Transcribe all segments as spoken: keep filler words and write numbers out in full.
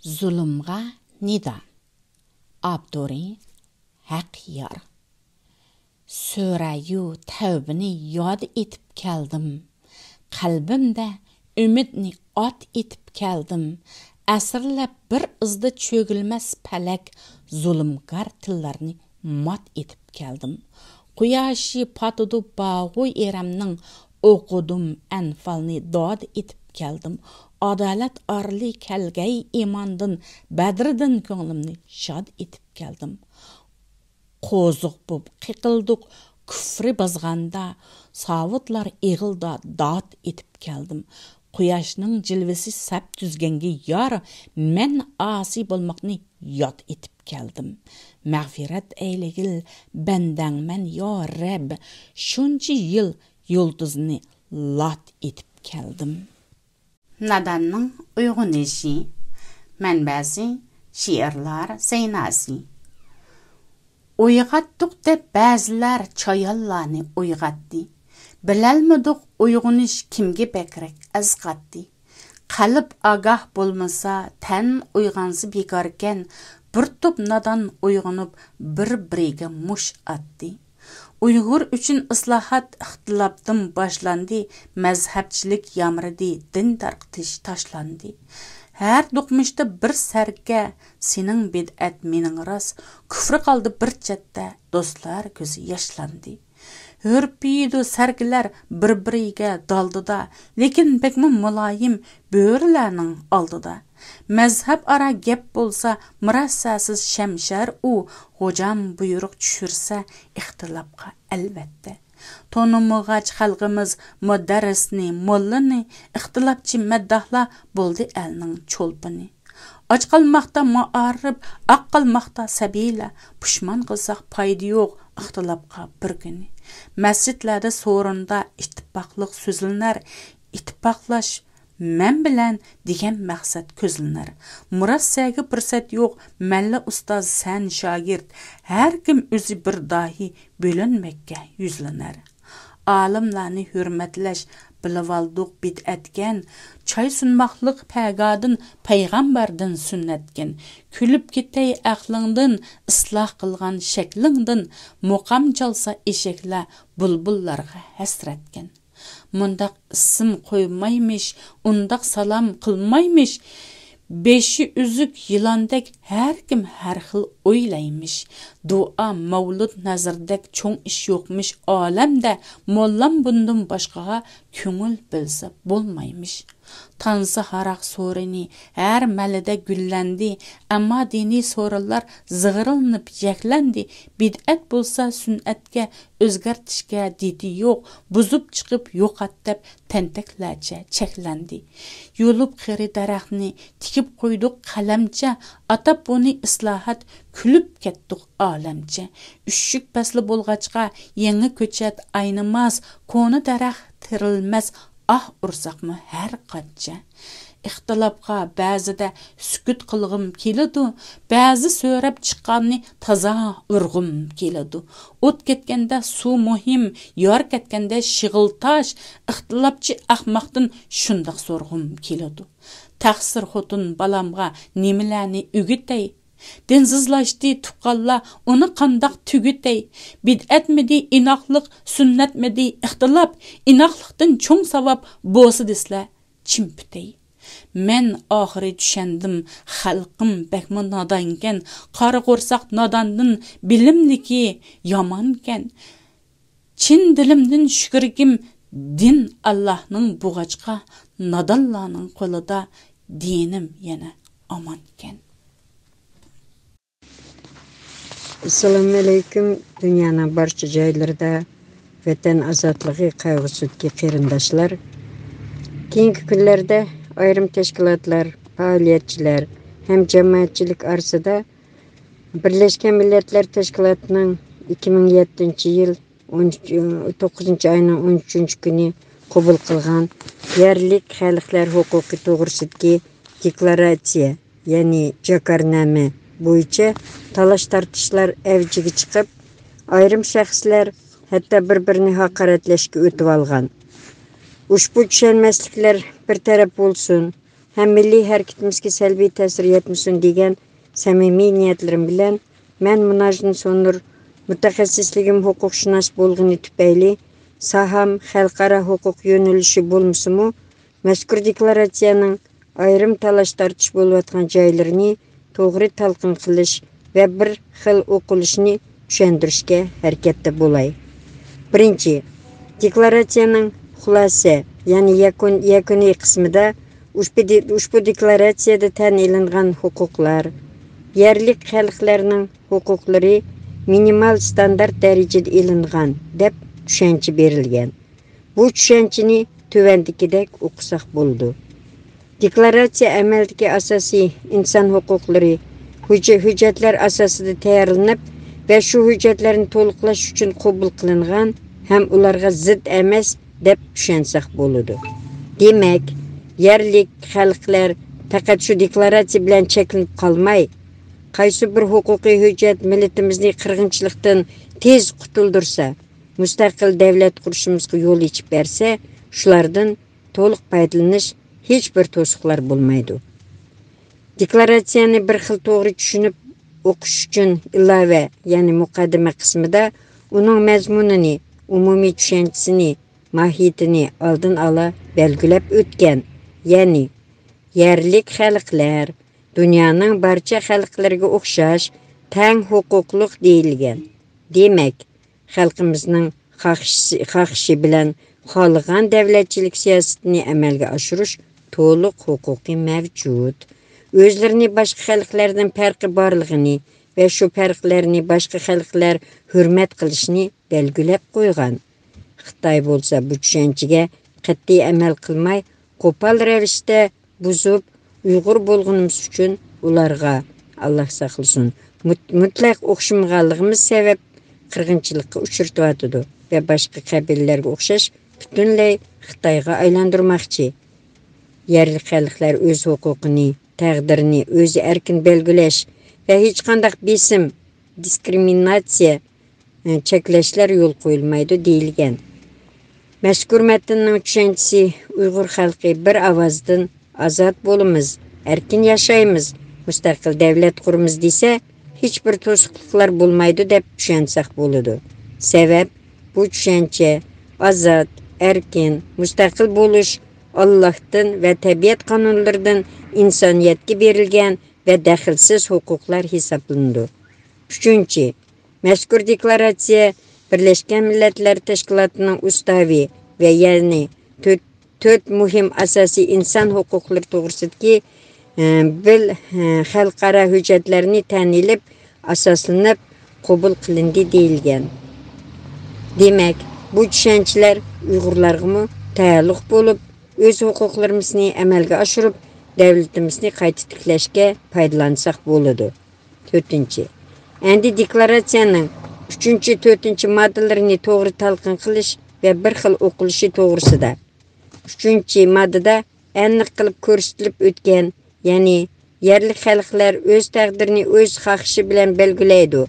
زۇلۇمغا نىدا. ئاپتورى: ھەق يار. سۆرەيۈ تەۋبىنى ياد ئېتىپ كەلدىم. قەلبىمدە ئۈمىدنى ئات ئېتىپ كەلدىم. ئەسىرلەپ بىر ئىزدا چۆگۈلمەس پەلەك، زۇلۇمكار تىللارنى مات ئېتىپ كەلدىم. قۇياشى پاتىدۇ باغۇ ئېرەمنىڭ، ئوقۇدۇم ئەنفالنى داد ئېتىپ كەلدىم. ئادالەت ئارىلى كەلگەي ئىماندىن، بەدرىدىن كۆڭلۈمنى شاد ئېتىپ كەلدىم. قوزۇق بوپ قېقىلدۇق كۇفرى بازغاندا، ساۋۇتلار ئېغىلدا داد ئېتىپ كەلدىم. قۇياشنىڭ جىلۋىسى سەپ تۈزگەنگە يار، مەن ئاسىي بولماقنى ياد ئېتىپ كەلدىم. مەغپىرەت ئەيلىگىل بەندەڭمەن يا رەب، شۇنچە يىل يۇلتۇزنى لات ئېتىپ كەلدىم. ناداننىڭ ئويغىنىشى. مەنبەسى: شېئىرلار سەيناسى. ئويغاتتۇق دەپ بەزىلەر چايانلارنى ئويغاتتى. بىلەلمىدۇق ئويغىنىش كىمگە بەكرەك ئەسقاتتى. قەلب ئاگاھ بولمىسا، تەن ئويغانسا بىكاركەن. بىر توپ نادان ئويغىنىپ، بىر-بىرىگە مۇش ئاتتى. ئۇيغۇر ئۈچۈن ئىسلاھات ئىختىلاپتىن باشلاندى، مەزھەپچىلىك يامرىدى، دىن تارقىتىش تاشلاندى. ھەر دوقمۇشتا بىر سەركە، سېنىڭ بىدئەت، مېنىڭ راست، كۇفرى قالدى بىر چەتتە، دوستلار كۆزى ياشلاندى. ھۈرپىيىدۇ سەركىلەر بىر-بىرىگە دالدىدا، لېكىن بەكمۇ مۇلايىم بۆرىلەرنىڭ ئالدىدا. مەزھەپ ئارا گەپ بولسا، مۇرەسسەسىز شەمشەر ئۇ، غوجام بۇيرۇق چۈشۈرسە ئىختىلاپقا ئەلۋەتتە. تونۇمىغاچ خەلقىمىز مۇدەررىسنى، موللىنى، ئىختىلاپچى مەدداھلار بولدى ئەلنىڭ چولپىنى. ئاچ قالماقتا مائارىپ، ئاق قالماقتا سەبىيلەر، پۇشمان قىلساق پايدا يوق ئىختىلاپقا بىر كۈنى. مەسچىتلەردە سورۇندا ئىتتىپاقلىق سۆزلىنەر، ئىتتىپاقلاش مەن بىلەن دېگەن مەقسەت كۆزلىنەر. مۇرەسسەگە پۇرسەت يوق، مەللە ئۇستاز سەن شاگىرت، ھەركىم ئۆزى بىر داھىي، بۆلۈنمەككە يۈزلىنەر. ئالىملارنى ھۆرمەتلەش بىلىۋالدۇق بىدئەتكەن، چاي سۇنماقلىق پەگادىن، پەيغەمبەردىن سۈننەتكەن. كۈلۈپ كېتەي ئەقلىڭدىن، ئىسلاھ قىلغان شەكلىڭدىن، مۇقام چالسا ئېشەكلەر بۇلبۇللارغا ھەسرەتكەن. مۇنداق ئىسىم قويمايمىش، ئۇنداق سالام قىلمايمىش. بېشى ئۈزۈك يىلاندەك ھەركىم ھەر خىل ئويلايمىش. دۇئا، مەۋلۇت، نەزىردەك چوڭ ئىش يوقمىش ئالەمدە، موللام بۇندىن باشقىغا كۆڭۈل بۆلسە بولمايمىش. تانسا ھاراق سورۇنى ھەر مەللىدە گۈللەندى، ئەمما دىنىي سورۇنلار زىغىرلىنىپ يەكلەندى. بىدئەت بولسا سۈنئەتكە ئۆزگەرتىشكە دىتى يوق، بۇزۇپ چىقىپ يوقات دەپ تەنتەكلەرچە چەكلەندى. يۇلۇپ قېرى دەرەخنى تىكىپ قويدۇق قەلەمچە، ئاتاپ بۇنى ئىسلاھات، كۈلۈپ كەتتۇق ئالەمچە. ئۈششۈك پەسلى بولغاچقا يېڭى كۆچەت ئاينىماس، كونا دەرەخ تىرىلمەس، ئاھ ئۇرساقمۇ ھەر قانچە. ئىختىلاپقا بەزىدە سۈكۈت قىلغۇم كېلىدۇ، بەزى سۆرەپ چىققاننى تازا ئۇرغۇم كېلىدۇ. ئوت كەتكەندە سۇ مۇھىم، يار كەتكەندە شېغىل تاش، ئىختىلاپچى ئەخمەقتىن شۇنداق سورىغۇم كېلىدۇ. تەقسىر خوتۇن بالامغا نېمىلەرنى ئۆگىتەي؟ دىنسىزلاشتى تۇغقانلار، ئۇنى قانداق تۈگىتەي؟ بىدئەتمىدى ئىناقلىق، سۈننەتمىدى ئىختىلاپ؟ ئىناقلىقتىن چوڭ ساۋاب بولسا دېسىلە، چىم پۈتەي. مەن ئاخىرى چۈشەندىم، خەلقىم بەكمۇ نادانكەن، قارا قورساق ناداندىن بىلىملىكى يامانكەن. چىن دىلىمدىن شۈكۈركىم، دىن ئاللاھنىڭ بولغاچقا، نادانلارنىڭ قولىدا دىنىم يەنە ئامانكەن. ئەسسالامۇئەلەيكۇم، دۇنيانىڭ بارچە جايلىرىدا ۋەتەن ئازادلىقى قايغۇسىدىكى قېرىنداشلار! كېيىنكى كۈنلەردە ئايرىم تەشكىلاتلار، پائالىيەتچىلەر ھەم جامائەتچىلىك ئارىسىدا بىرلەشكەن مىللەتلەر تەشكىلاتىنىڭ ئىككى مىڭ يەتتىنچى يىل ئون ئۈچ، توققۇزىنچى ئاينىڭ ئون ئۈچىنچى كۈنى قوبۇل قىلغان يەرلىك خەلقلەر ھوقۇقى توغرىسىدىكى دېكلاراتسىيە، يەنى جاكارنامە بويىچە تالاش-تارتىشلار ئەۋجىگە چىقىپ، ئايرىم شەخسلەر ھەتتا بىر-بىرىنى ھاقارەتلەشكە ئۆتۈۋالغان. ئۇشبۇ چۈشەنمەسلىكلەر بىر تەرەپ بولسۇن، ھەم مىللىي ھەرىكىتىمىزگە سەلبىي تەسىر يەتمىسۇن دېگەن سەمىمىي نىيەتلىرىم بىلەن، مەن مۇناجىن سونۇر، مۇتەخەسسىسلىكىم ھوقۇقشۇناس بولغىنى تۈپەيلى، ساھەم خەلقئارا ھوقۇق يۆنىلىشى بولمىسىمۇ، مەزكۇر دېكلاراتسىيەنىڭ ئايرىم تالاش-تارتىش بولۇۋاتقان جايلىرىنى توغرا تەلقىن قىلىش ۋە بىر خىل ئوقۇلۇشىنى چۈشەندۈرۈشكە ھەرىكەتتە بولاي. بىرىنچى، دېكلاراتسىيەنىڭ خۇلاسە، يەنى يەكۈن، يەكۈنىي قىسمىدا ئۇشبۇ دې-، ئۇشبۇ دېكلاراتسىيەدە تەن ئېلىنغان ھوقۇقلار، يەرلىك خەلقلەرنىڭ ھوقۇقلىرى مىنىمال ستاندارت دەرىجىدە ئېلىنغان، دەپ چۈشەنچە بېرىلگەن. بۇ چۈشەنچىنى تۆۋەندىكىدەك ئوقۇساق بولىدۇ. دېكلاراتسىيە ئەمەلدىكى ئاساسىي ئىنسان ھوقۇقلىرى ھۈججە-، ھۆججەتلەر ئاساسىدا تەييارلىنىپ ۋە شۇ ھۆججەتلەرنى تولۇقلاش ئۈچۈن قوبۇل قىلىنغان ھەم ئۇلارغا زىت ئەمەس، دەپ چۈشەنسەك بولىدۇ. دېمەك، يەرلىك خەلقلەر پەقەت شۇ دېكلاراتسىيە بىلەن چەكلىنىپ قالماي، قايسى بىر ھوقۇقىي ھۆججەت مىللىتىمىزنى قىرغىنچىلىقتىن تېز قۇتۇلدۇرسا، مۇستەقىل دەۋلەت قۇرۇشىمىزغا يول ئېچىپ بەرسە، شۇلاردىن تولۇق پايدىلىنىش ھېچ بىر توسۇقلار بولمايدۇ. دېكلاراتسىيەنى بىر خىل توغرا چۈشىنىپ ئوقۇش ئۈچۈن ئىلاۋە، يەنى مۇقەددىمە قىسمىدا ئۇنىڭ مەزمۇنىنى، ئومۇمىي چۈشەنچىسىنى، ماھىيىتىنى ئالدىن ئالا بەلگىلەپ ئۆتكەن. يەنى، يەرلىك خەلقلەر دۇنيانىڭ بارچە خەلقلىرىگە ئوخشاش تەڭ ھوقۇقلۇق دېيىلگەن. دېمەك، خەلقىمىزنىڭ خاھىشى، خاھىشى بىلەن خالىغان دەۋلەتچىلىك سىياسىتىنى ئەمەلگە ئاشۇرۇش تولۇق ھوقۇقى مەۋجۇت. ئۆزلىرىنى باشقا خەلقلەردىن پەرقى بارلىقىنى ۋە شۇ پەرقلەرنى باشقا خەلقلەر ھۆرمەت قىلىشىنى بەلگىلەپ قويغان. خىتاي بولسا بۇ چۈشەنچىگە قەتئىي ئەمەل قىلماي، قوپال رەۋىشتە بۇزۇپ، ئۇيغۇر بولغىنىمىز ئۈچۈن ئۇلارغا، ئاللا ساقلىسۇن، مۇت-، مۇتلەق ئوخشىمىغانلىقىمىز سەۋەب قىرغىنچىلىققا ئۇچرىتىۋاتىدۇ ۋە باشقا قەبىلىلەرگە ئوخشاش پۈتۈنلەي خىتايغا ئايلاندۇرماقچى. يەرلىك خەلقلەر ئۆز ھوقۇقىنى، تەقدىرىنى ئۆزى ئەركىن بەلگىلەش ۋە ھېچقانداق بېسىم، دىسكرىمىناتسىيە، چەكلەشلەر يول قويۇلمايدۇ دېيىلگەن. مەزكۇر مەتننىڭ چۈشەنچىسى ئۇيغۇر خەلقى بىر ئاۋازدىن ئازاد بولىمىز، ئەركىن ياشايمىز، مۇستەقىل دەۋلەت قۇرىمىز دېسە، ھېچبىر توسۇقلۇقلار بولمايدۇ دەپ چۈشەنسەك بولىدۇ. سەۋەب، بۇ چۈشەنچە ئازاد، ئەركىن، مۇستەقىل بولۇش ئاللاھتىن ۋە تەبىئەت قانۇنلىرىدىن ئىنسانىيەتكە بېرىلگەن ۋە دەخلىسىز ھوقۇقلار ھېسابلىنىدۇ. ئۈچىنچى، مەزكۇر دېكلاراتسىيە بىرلەشكەن مىللەتلەر تەشكىلاتىنىڭ ئۇستاۋى ۋە يەنى تۆت، تۆت مۇھىم ئاساسىي ئىنسان ھوقۇقلىرى توغرىسىدىكى، ئە، بىل، ئە، خەلقئارا ھۆججەتلەرنى تەن ئېلىپ، ئاساسلىنىپ قوبۇل قىلىندى دېيىلگەن. دېمەك، بۇ چۈشەنچىلەر ئۇيغۇرلارغىمۇ تەئەللۇق بولۇپ، ئۆز ھوقۇقلىرىمىزنى ئەمەلگە ئاشۇرۇپ، دەۋلىتىمىزنى قايتا تىكلەشكە پايدىلانساق بولىدۇ. تۆتىنچى، ئەمدى دېكلاراتسىيەنىڭ ئۈچىنچى، تۆتىنچى ماددىلىرىنى توغرا تەلقىن قىلىش ۋە بىر خىل ئوقۇلۇشى توغرىسىدا. ئۈچىنچى ماددىدا ئەننىق قىلىپ كۆرسىتىلىپ ئۆتكەن، يەنى يەرلىك خەلقلەر ئۆز تەقدىرىنى ئۆز خاھىشى بىلەن بەلگىلەيدۇ،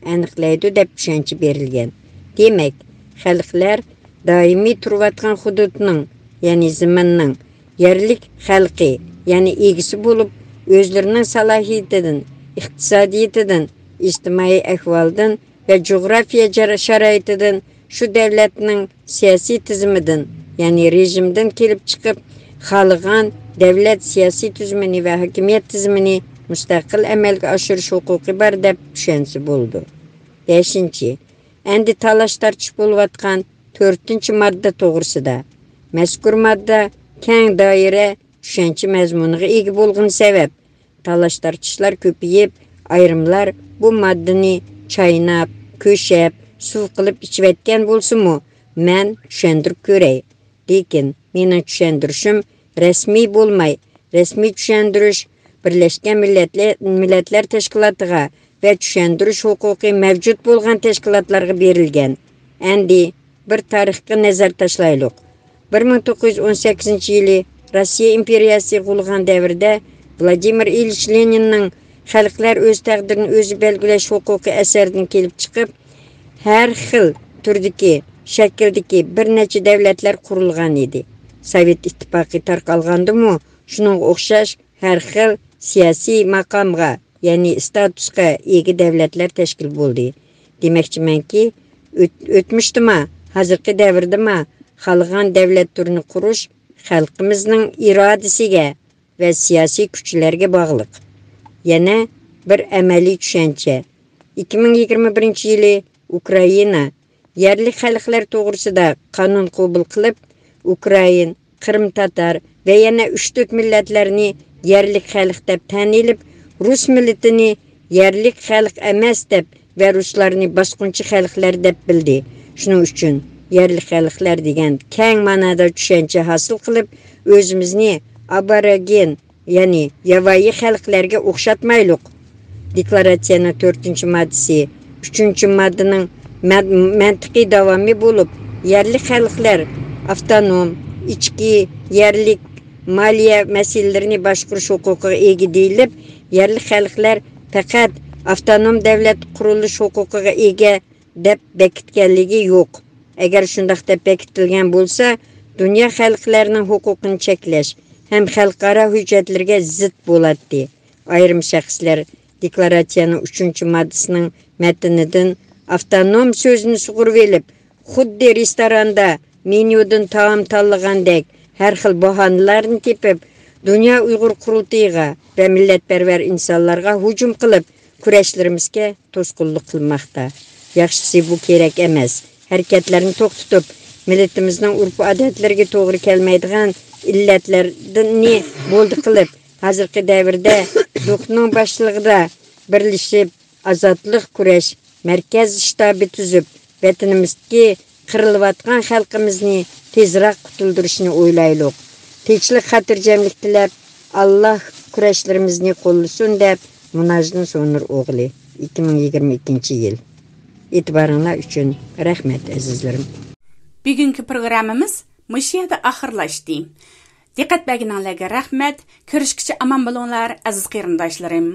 ئەنىقلەيدۇ دەپ چۈشەنچە بېرىلگەن. دېمەك، خەلقلەر دائىمىي تۇرۇۋاتقان ھۇدۇدنىڭ، يەنى زېمىننىڭ يەرلىك خەلقى، يەنى ئىگىسى بولۇپ، ئۆزلىرىنىڭ سالاھىيىتىدىن، ئىقتىسادىيىتىدىن، ئىجتىمائىي ئەھۋالدىن ۋە جۇغراپىيە جارا-، شارائىتىدىن، شۇ دەۋلەتنىڭ سىياسىي تىزىمىدىن، يەنى رېژىمدىن كېلىپ چىقىپ، خالىغان دەۋلەت سىياسىي تۈزۈمىنى ۋە ھاكىمىيەت تىزىمىنى مۇستەقىل ئەمەلگە ئاشۇرۇش ھوقۇقى بار دەپ چۈشەنسە بولىدۇ. بەشىنچى، ئەمدى تالاش-تارتىش بولۇۋاتقان تۆتىنچى ماددا توغرىسىدا. مەزكۇر ماددا كەڭ دائىرە چۈشەنچە مەزمۇنىغا ئىگە بولغىنى سەۋەب، تالاش-تارتىشلار كۆپىيىپ، ئايرىملار بۇ ماددىنى چايناپ، كۆشەپ، سۇ قىلىپ ئىچىۋەتكەن بولسىمۇ، مەن چۈشەندۈرۈپ كۆرەي. لېكىن مېنىڭ چۈشەندۈرۈشۈم رەسمىي بولماي، رەسمىي چۈشەندۈرۈش بىرلەشكەن مىللەتلەر، مىللەتلەر تەشكىلاتىغا ۋە چۈشەندۈرۈش ھوقۇقى مەۋجۇت بولغان تەشكىلاتلارغا بېرىلگەن. ئەمدى بىر تارىخقا نەزەر تاشلايلۇق. بىر مىڭ توققۇز يۈز ئون سەككىزىنچى يىلى روسىيە ئىمپېرىيەسى غۇلىغان دەۋردە ۋلادىمىر ئىلىچ لېنىننىڭ خەلقلەر ئۆز تەقدىرىنى ئۆزى بەلگىلەش ھوقۇقى ئەسەردىن كېلىپ چىقىپ، ھەر خىل تۈردىكى، شەكىلدىكى بىر نەچچە دەۋلەتلەر قۇرۇلغان ئىدى. سوۋېت ئىتتىپاقى تارقالغاندىمۇ، شۇنىڭغا ئوخشاش ھەر خىل سىياسىي ماقامغا، يەنى ستاتۇسقا ئىگە دەۋلەتلەر تەشكىل بولدى. دېمەكچىمەنكى، ئۆت-، ئۆتمۈشتىما، ھازىرقى دەۋردىما خالىغان دەۋلەت تۈرىنى قۇرۇش خەلقىمىزنىڭ ئىرادىسىگە ۋە سىياسىي كۈچلەرگە باغلىق. يەنە بىر ئەمەلىي چۈشەنچە. ئىككى مىڭ يىگىرمە بىرىنچى يىلى ئۇكرائىنا يەرلىك خەلقلەر توغرىسىدا قانۇن قوبۇل قىلىپ، ئۇكرائىن، قىرىم تاتار ۋە يەنە ئۈچ تۆت مىللەتلەرنى يەرلىك خەلق دەپ تەن ئېلىپ، رۇس مىللىتىنى يەرلىك خەلق ئەمەس دەپ ۋە رۇسلارنى باسقۇنچى خەلقلەر دەپ بىلدى. شۇنىڭ ئۈچۈن يەرلىك خەلقلەر دېگەن كەڭ مانادا چۈشەنچە ھاسىل قىلىپ، ئۆزىمىزنى ئابورىگېن، يەنى ياۋايى خەلقلەرگە ئوخشاتمايلۇق. دېكلاراتسىيەنىڭ تۆتىنچى ماددىسى ئۈچىنچى ماددىنىڭ مەن-، مەنتىقىي داۋامى بولۇپ، يەرلىك خەلقلەر ئاپتونوم، ئىچكى، يەرلىك مالىيە مەسىلىلىرىنى باشقۇرۇش ھوقۇقىغا ئىگە دېيىلىپ، يەرلىك خەلقلەر پەقەت ئاپتونوم دەۋلەت قۇرۇلۇش ھوقۇقىغا ئىگە دەپ بېكىتكەنلىكى يوق. ئەگەر شۇنداق دەپ بېكىتىلگەن بولسا، دۇنيا خەلقلەرنىڭ ھوقۇقىنى چەكلەش ھەم خەلقئارا ھۆججەتلىرىگە زىت بولاتتى. ئايرىم شەخسلەر دېكلاراتسىيەنىڭ ئۈچىنچى ماددىسىنىڭ مەتنىدىن ئاپتونوم سۆزىنى سۇغۇرۇۋېلىپ، خۇددى رېستوراندا مېنيۇدىن تائام تاللىغاندەك، ھەر خىل باھانىلەرنى تېپىپ، دۇنيا ئۇيغۇر قۇرۇلتىيىغا ۋە مىللەتپەرۋەر ئىنسانلارغا ھۇجۇم قىلىپ، كۈرەشلىرىمىزگە توسقۇنلۇق قىلماقتا. ياخشىسى، بۇ كېرەك ئەمەس. ھەرىكەتلەرنى توختىتىپ، مىللىتىمىزنىڭ ئۆرپ-ئادەتلىرىگە توغرا كەلمەيدىغان ئىللەتلەرنى بولدى قىلىپ، ھازىرقى دەۋردە دوخنىڭ باشچىلىقىدا بىرلىشىپ، ئازادلىق كۈرەش مەركەز شتابى تۈزۈپ، ۋەتىنىمىزدىكى قىرىلىۋاتقان خەلقىمىزنى تېزراق قۇتۇلدۇرۇشنى ئويلايلۇق. تىنچلىق، خاتىرجەملىك تىلەپ، ئاللا كۈرەشلىرىمىزنى قوللىسۇن، دەپ، مۇناجدىن سونۇر ئوغلى، ئىككى مىڭ يىگىرمە ئىككىنچى يىل. ئېتىبارىڭلار ئۈچۈن رەھمەت، ئەزىزلىرىم. بۈگۈنكى پروگراممىمىز مۇشۇ يەردە ئاخىرلاشتى. دىققەت بەرگىنىڭلارغا رەھمەت. كۆرۈشكىچە ئامان بولۇڭلار، ئەزىز قېرىنداشلىرىم.